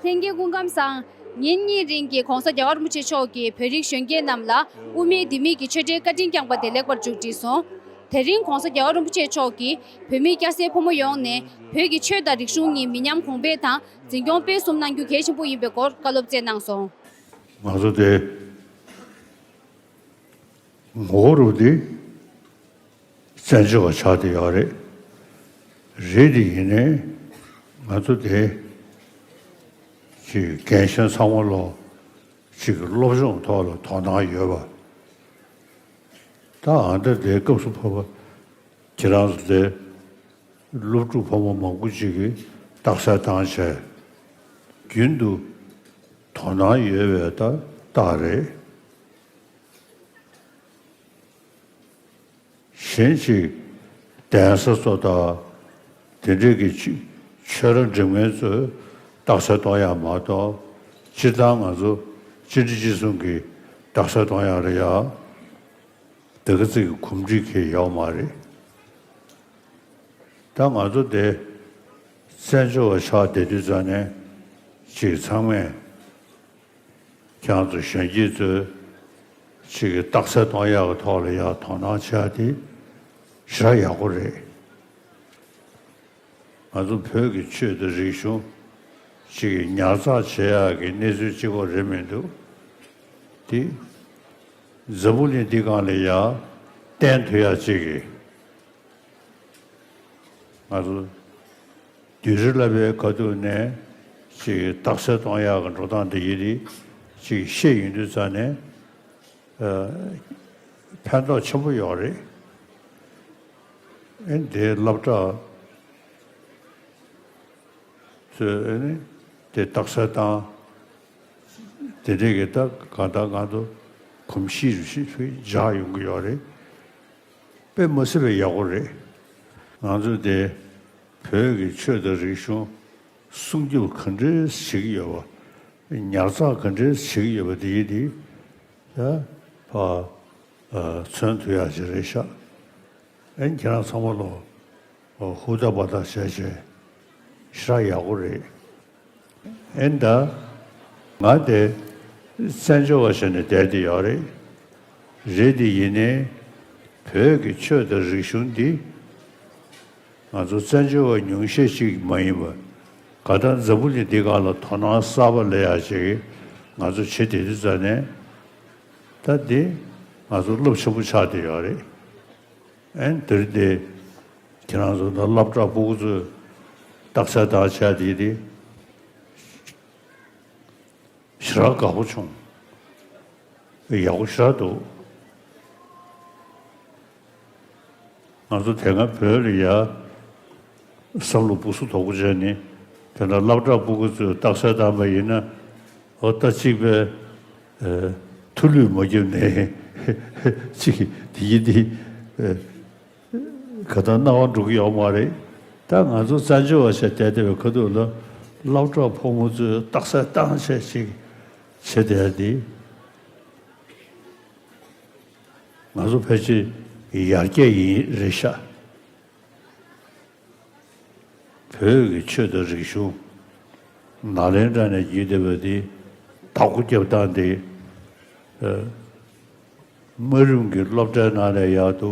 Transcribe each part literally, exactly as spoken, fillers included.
ལྷན་རྒྱས་སྐུ་ཁམས་བཟང་། ཉིན་གཉིས་རིང་གི་༧གོང་ས་༧རྒྱལ་བ་རིན་པོ་ཆེ་མཆོག་གིས་བོད་རིགས་གཞོན་སྐྱེས་རྣམས་ལ་དབུ་མའི་ལྡེ་མིག་གི་ཆོས་འབྲེལ་བཀའ་དྲིན་བསྐྱངས་པ་དེ་ལེགས་པར་མཇུག་བསྒྲིལ་སོང་། དེ་རིང་༧གོང་ས་༧རྒྱལ་བ་རིན་པོ་ཆེ་མཆོག་གིས་བོད་མི་སྐྱ་སེར་ཕོ་མོ་ཡོངས་ནས་བོད་ཀྱི་ཆོས་དང་རིག་གཞུང་གཉིས་མི་ཉམས་གོང་འཕེལ་དང་འཛིན་སྐྱོང་སྤེལ་གསུམ་གནང་རྒྱུ་གལ་ཆེན་པོ་ཡིན་པའི་སྐོར་བཀའ་སློབ་སྩལ་གནང་སོང་། ང་ཚོ་དེ་ངོ་བོ་རུ་དེ་བཙན་བྱོལ་བ་ཆགས་བསྡད་ཡོད་རེད། རེད་དེ་ཡིན་ནའི་ང་ཚོ་དེ་ཅིག་རྒན་གཞོན་ཚང་མ་ལོ་ཅིག་སློབ་སྦྱོང་ཐོག་ལ་དོ་སྣང་ཡོད་པ། ད་ཨ་འདྲ་དེ་སྐབས་སུ་བབ་པ་ཁྱེད་རང་ཚོ་དེ་སློབ་ཕྲུག་ཕོ་མོ་མང་པོ་ཅིག་གིས་རྟགས་གསལ་བཏང་བྱས་རྒྱུན་དུ་དོ་སྣང་ཡོད་པའི་ད་རྟགས་རེད། གཞན་ཞིག་གདན་ས་ཚོ་དང་དེ་འདྲས་ཀྱི་ཆོས་ར་འགྲིམ་མཁན་ཚོས་རྟགས་གསལ་གཏོང་ཡག་མ་གཏོགས་སྤྱིར་བཏང་ང་ཚོ་སྤྱི་འཐུས་སྤྱི་གསུམ་གྱི་རྟགས་གསལ་གཏོང་ཡག་རེད་ཡ། དེ་ག་ཚིག་གི་གོམས་འདྲིས་ཁེལ་ཡོད་མ་རེད། ད་ང་ཚོ་དེ་བཙན་བྱོལ་བ་ཆགས་བསྡད་དུས་ཙང་ནས་ཅིག་ཚང་མས་ཁྱེད་རང་ཚོ་གཞོན་སྐྱེས་ཚོས་ཅིག་གི་རྟགས་གསལ་གཏོང་ཡག་གི་ཐོག་ལ་ཡག་དོ་སྣང་བྱེད་ཡག་དེ་ཞེ་དྲག་ཡག་པོ་རེད། ང་ཚོ་བོད་ཀྱི་ཆོས་དང་རིག་གཞུང་ཅིག་གི་ཉར་ཚགས་བྱེད་ཡག་གི་གནས་ཚུལ་གཅིག་པོ་རེད་མི་འདུག་དེ་འཛམ་བུ་གླིང་འདི་སྒང་ལ་ཡ་བསྟན་ཐུབ་ཡག་ཅིག་གི་ང་ཚོ་བདུད་རྩི་ལབ་པའི་ཁ་ཐུག་ནས་ཅིག་རྟགས་གསལ་གཏོང་ཡག་གི་འགྲོ་སྟངས་འདི་ཡིན་དེ་ཅིག་ཤེས་ཡོང་དུས་ཙང་ནས་ཕན་ཐོགས་ཆེན་པོ་ཡོད་རེད། ཨེ་འདི་སློབ་གྲྭ་ཚོས་ཨེ་ནི་དེ་རྟགས་གསལ་བཏང་དེ་འདྲས་ཀྱི་ད་གང་ལྟར་ང་ཚོ་གོམས་གཤིས་རུ་ཞིག་འཇགས་ཡོང་གི་ཡོད་རེད། དཔེ་མ་སྲིད་པའི་ཡག་པོ་རེད། ང་ཚོ་དེ་བོད་ཀྱི་ཆོས་དང་རིག་གཞུང་སྲུང་སྐྱོབ་ག་འདྲས་བྱེད་ཀྱི་ཡོད་པ། ཉར་ཚགས་ག་འདྲས་བྱེད་ཀྱི་ཡོད་པ་དེ་ཡིན་དེ་ད་ཕ་མཚོན་ཐུབ་ཡག་ཅིག་རེད་ཤག་ཨེ་ཁྱེད་རང་ཚང་མ་ལོ་ཧུར་ཐག་འབད་ཐག་བྱས་བྱས་ཞེ་དྲག་ཡག་པོ་རེད། ཨེ་ད་ང་དེ་བཙན་བྱོལ་བ་བྱས་ནས་བསྡད་དེ་ཡོད་རེད། རེད་དེ་ཡིན་ནའི་བོད་ཀྱི་ཆོས་དང་རིག་གཞུང་འདི་ང་ཚོ་བཙན་བྱོལ་བ་ཉུང་ཤས་ཤིག་མ་ཡིན་པར་ག་ད་འཛམ་བུ་གླིང་འདི་སྒང་ལ་དོ་སྣང་གསར་པ་སླེབས་ཡག་ཅིག་ང་ཚོ་བྱེད་བསྡད་དུས་ཙང་ནས་ད་འདི་ང་ཚོ་རླབས་ཆེན་པོ་ཆགས་བསྡད་ཡོད་རེད། ཨན་དེར་དེ་ཁྱེད་རང་ཚོ་ད་སློབ་གྲྭ་ཕྲུ་གུ་ཚོས་རྟགས་གསལ་བཏང་བྱས་དེ་དེ་ཞེ་དྲག་དགའ་པོ་བྱུང་། ཡག་པོ་ཞེ་དྲག་འདུག་ང་ཚོ་དེ་སྔ་བོད་ལ་ཡ་བསམ་བློ་སྦུ་སུ་དོག་པོ་བྱས་ནས་དེ་འདྲ་སློབ་གྲྭ་ཕྲུ་གུ་ཚོས་རྟགས་གསལ་བཏང་པ་ཡིན་ན་འོ་ད་གཅིག་པའི་ཐུགས་ལུས་མ་བརྒྱབ་ནས་གཅིག་དེ་ཡིན་དེ་ག་ད་སྣང་བ་འགྲོ་གི་ཡོད་མ་རེད། ད་ང་ཚོ་བཙན་བྱོལ་བ་ཞིག་བསྡད་བསྡད་པའི་ཁ་ཐུག་ལ་སློབ་གྲྭ་ཕོ་མོ་ཚོས་རྟགས་གསལ་བཏང་བྱས་ཅིག་བྱེད་བསྡད་དེ་ང་ཚོ་ཕལ་ཆེར་ཡར་རྒྱས་ཡིན་རེད་ཤག་བོད་ཀྱི་ཆོས་དང་རིག་གཞུང་ནཱ་ལེནྡྲ་ནས་བརྒྱུད་བསྡད་པ་འདི་བདག་པོ་རྒྱབ་སྟངས་འདི་ཨ་དམའ་རིམ་གྱི་སློབ་གྲྭའི་ནང་ནས་ཡག་ཏུ་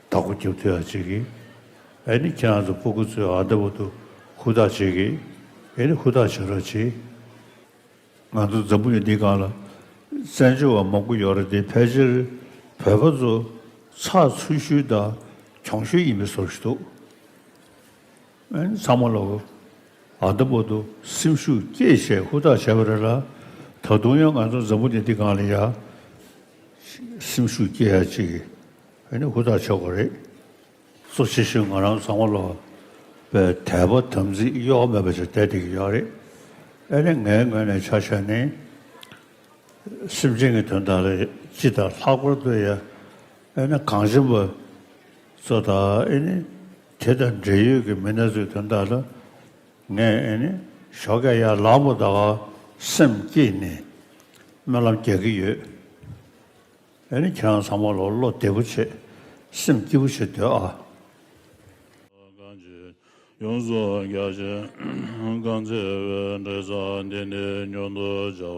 བདག་པོ་རྒྱབ་ཐུབ་ཡག་ཅིག་གིས་ཨ་ནི་ཁྱེད་རང་ཚོ་ཕྲུ་གུ་ཚོས་ཨ་འདྲ་བོ་དུ་ཧུར་ཐག་བྱེད་ཀྱི་ཨ་ནི་ཧུར་ཐག་བྱེད་རོགས་གྱིས། ང་ཚོ་འཛམ་བུ་གླིང་འདིའི་སྒང་ལ་བཙན་བྱོལ་བ་མང་པོ་ཡོད་རེད་དེ་ཕལ་ཆེར་བོད་པ་ཚོ་ཚགས་ཚུད་ཤོས་དང་གྱོང་ཤོས་ཡིན་པའི་བཟོ་ཞིག་འདུག་ཨ་ནི་ཚང་མ་ལོག་ཨ་ད་བར་དུ་སེམས་ཤུགས་བསྐྱེད་བྱས་ཧུར་ཐག་བྱས་པ་རེད་ལ་ད་དུང་ཡང་ང་ཚོ་འཛམ་བུ་གླིང་འདིའི་སྒང་ལ་ཡ་ སེམས་ཤུགས་སྐྱེ་ཡ་ཅིག་ཨ་ནི་ཧུར་ཐག་བྱེད་དགོས་རེད། གཙོ་ཆེ་ཤོས་ང་རང་ཚང་མ་ལོ་པའི་དད་པ་དམ་ཚིག་གཡོ་བ་མེད་པ་ཞིག་བསྡད་བསྡད་ཀྱི་ཡོད་རེད། ཨ་ནི་ངའི་ངོས་ནས་ཆ་བཞག་ནས་སེམས་ཅན་གྱི་དོན་དག་ལ་སྤྱི་དང་ལྷག་པར་དུ་ཡ་ཨ་ནི་གངས་ཅན་པ་ཚོ་དང་ཨ་ནི་དེ་དང་འབྲེལ་ཡོད་ཀྱི་མི་སྣ་ཚོའི་དོན་དག་ལ་ངས་ཨ་ནི་ཞོགས་ཀས་ཡར་ལངས་པ་དང་སེམས་བསྐྱེད་ནས་སྨོན་ལམ་རྒྱག་གི་ཡོད། ཨ་ནི་ཁྱེད་རང་ཚང་མ་ལོ་བློ་བདེ་པོ་བྱེད། སེམས་སྐྱིད་པོ་བྱེད་སྡོད་ཨ། གང་ཅི། ཡོངས་སུ་རྒྱ་ཆེན་གང་ཚེ་བའི་འབྲས་བཟང་དེ་ནི་མྱུར་དུ་བྱ་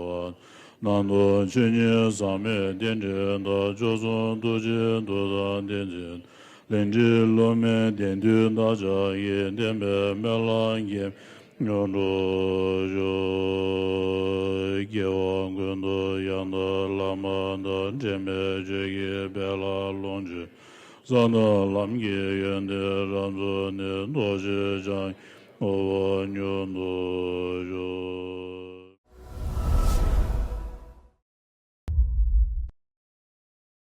བ། ནང་དུ་ཆོས་ཉིད་ཟག་མེད་རྟེན་འབྲེལ་དང་བཅུ་གསུམ་ཐུགས་རྗེའི་མཐུ་དང་བསྟན་འཛིན། ལས་འབྲས་བསླུ་མེད་བདེན་མཐུ་བདག་ཅག་གི་བདེན་པའི་སྨོན་ལམ་རྒྱས། མྱུར་དུ་ཤོག། སྐྱེ་བ་ཀུན་ཏུ་ཡང་དག་བླ་མ་དང་འབྲལ་མེད་ཆོས་ཀྱི་དཔལ་ལ་ལོངས་སྤྱོད། གསང་དང་ལམ་གྱི་ཡོན་ཏན་རབ་རྫོགས་ནས། རྟོགས་བརྗོད་བྱང་ཆུབ་མྱུར་དུ་ཤོག།